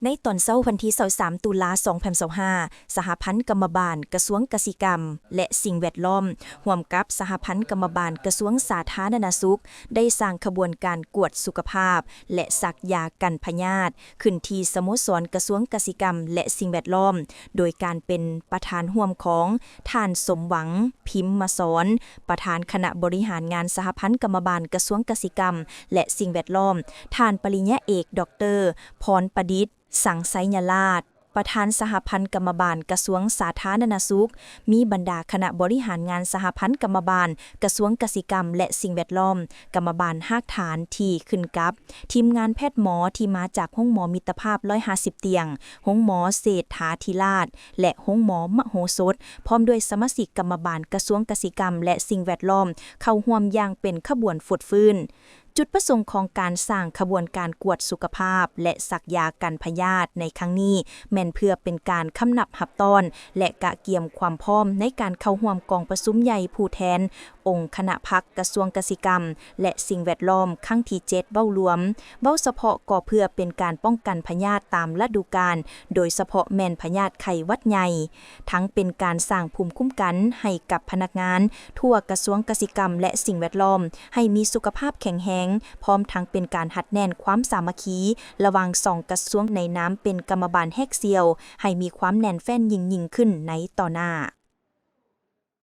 ໃນຕອນເຊົ້າວັນທີຊາວສາມ ຕຸລາ ສອງພັນຊາວຫ້າ, ສະຫະພັນກຳມະບານກະຊວງກະສິກຳ ແລະ ສິ່ງແວດລ້ອມ ຮ່ວມກັບສະຫະພັນກຳມະບານກະຊວງສາທາລະນະສຸກ ໄດ້ສ້າງຂະບວນການກວດສຸຂະພາບ ແລະ ສັກຢາກັນພະຍາດ ຂຶ້ນທີ່ສະໂມສອນກະຊວງກະສິກຳ ແລະ ສິ່ງແວດລ້ອມ ໂດຍການເປັນປະທານຮ່ວມຂອງ ທ່ານ ສົມຫວັງ ພິມມະສອນ ປະທານຄະນະບໍລິຫານງານສະຫະພັນກຳມະບານກະຊວງກະສິກຳ ແລະ ສິ່ງແວດລ້ອມ, ທ່ານປະລິນຍາເອກ ດອກເຕີ ພອນປະດິດ ສັງໄຊຍະລາດ ປະທານສະຫະພັນກຳມະບານກະຊວງສາທາລະນະສຸກ, ມີບັນດາຄະນະບໍລິຫານງານສະຫະພັນກຳມະບານກະຊວງກະສິກຳ ແລະ ສິ່ງແວດລ້ອມ, ກຳມະບານຮາກຖານທີ່ຂຶ້ນກັບ ທີມງານແພດໝໍທີ່ມາຈາກໂຮງໝໍມິດຕະພາບ ຮ້ອຍຫ້າສິບຕຽງ, ໂຮງໝໍເສດຖາທິລາດ ແລະ ໂຮງໝໍມະໂຫສົດ, ພ້ອມດ້ວຍສະມາຊິກກຳມະບານກະຊວງກະສິກຳ ແລະ ສິ່ງແວດລ້ອມ ເຂົ້າຮ່ວມຢ່າງເປັນຂະບວນຟົດຟື້ນ. ຈຸດປະສົງຂອງການສ້າງຂະບວນການກວດສຸຂະພາບ ແລະ ສັກຢາກັນພະຍາດໃນຄັ້ງນີ້ ແມ່ນເພື່ອເປັນການຄຳນັບຮັບຕ້ອນ ແລະ ກະກຽມຄວາມພ້ອມໃນການເຂົ້າຮ່ວມກອງປະຊຸມໃຫຍ່ຜູ້ແທນອົງຄະນະພັກກະຊວງກະສິກຳ ແລະ ສິ່ງແວດລ້ອມ ຄັ້ງທີເຈັດ ເວົ້າລວມ, ເວົ້າສະເພາະກໍເພື່ອເປັນການປ້ອງກັນພະຍາດຕາມລະດູການ, ໂດຍສະເພາະແມ່ນພະຍາດໄຂ້ຫວັດໃຫຍ່. ທັງເປັນການສ້າງພູມຄຸ້ມກັນໃຫ້ກັບພະນັກງານທົ່ວກະຊວງກະສິກຳ ແລະ ສິ່ງແວດລ້ອມ ໃຫ້ມີສຸຂະພາບແຂງແຮງ, ພ້ອມທັງເປັນການຮັດແໜ້ນຄວາມສາມັກຄີລະຫວ່າງສອງກະຊວງໃນນາມເປັນກຳມະບານແຮກສ່ຽວ ໃຫ້ມີຄວາມແໜ້ນແຟ້ນຍິ່ງໆຂຶ້ນໃນຕໍ່ໜ້າ.